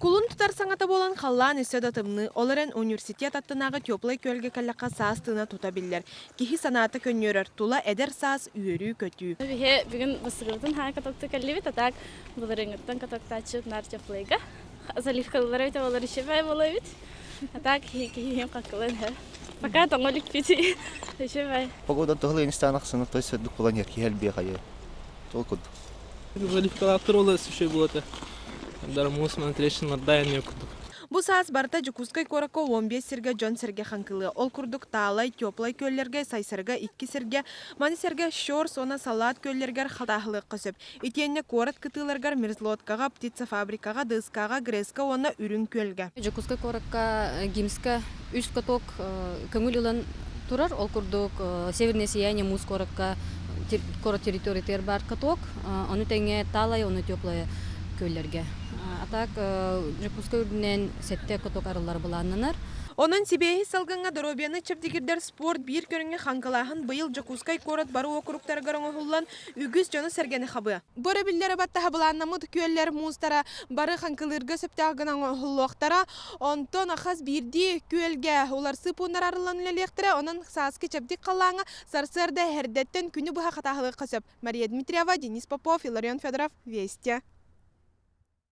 Кулун тутар саҥата буолан халлаан өссө да тымныы, ол эрэн университет аттынааҕы теплай күөлгэ кэллэххэ саас тыына тута биллэр. Киһи санаата көнньүөрэр, тула эдэр саас үөрүү-көтүү. Биһи бүгүн бассыгыбытын хаһан катокта кэллибит, а так былырыыҥҥыттан катоктааччы наар теплайга. Заливкалар эбит олор ишебай болобит. А так киһи каккылын Пока тоҥолик пити. Ишебай. Погода туһалыы инстан ахсыны той сырдык булан ерки элбиэ хайы. Тол курдук. Заливкалаахтар ол үчүгэй буолата. Дар муус манан трещиналардаан не курдук. Бу саас барыта Дьокуускай куоракка 15 сиргэ дьон-сэргэ хаҥкылыа. Ол курдук Таалай, Теплай күөллэргэ, Сайсарга икки сиргэ, маны сэргэ Щорс уонна Салаат күөллэригэр хатааһылыахха сөп. Итиэннэ куорат кытыыларыгар Мерзлоткаҕа, Птицефабрикаҕа, ДСК-ҕа, ГРЭС-ка уонна Үрүҥ Күөлгэ. Дьокуускай куоракка ГИМС-ка үс каток көҥүл ылан турар. Ол курдук Северное сияние муус куоракка куорат территориятыгар баар каток, ону тэҥэ Талая уонна Теплая күөллэргэ. А так Дьокуускай үрдүнэн сэттэ каток арыллар былааннанар. Онон сибиэһэй салгыҥҥа доруобуйаны чэбдигирдэр спорт биир көрүҥэ хаҥкылааһын быйыл Дьокуускай куорат бары уокуруктарыгар оҥоһуллан, үгүс дьону-сэргэни хабыа. Бу өрөбүллэри баттаһа былааннаммыт күөллэр муустара бары хаҥкылыырга сөптөөх гына оҥоһуллуохтара. Онтон хас биирдии күөлгэ уларсыы пууннара арыллан үлэлиэхтэрэ. Онон сааскы чэбдик халлааҥҥа сарсыарда эрдэттэн күнү быһа хатааһылыахха сөп. Мария Дмитриева, Денис Попов, Илларион Федоров, Вести.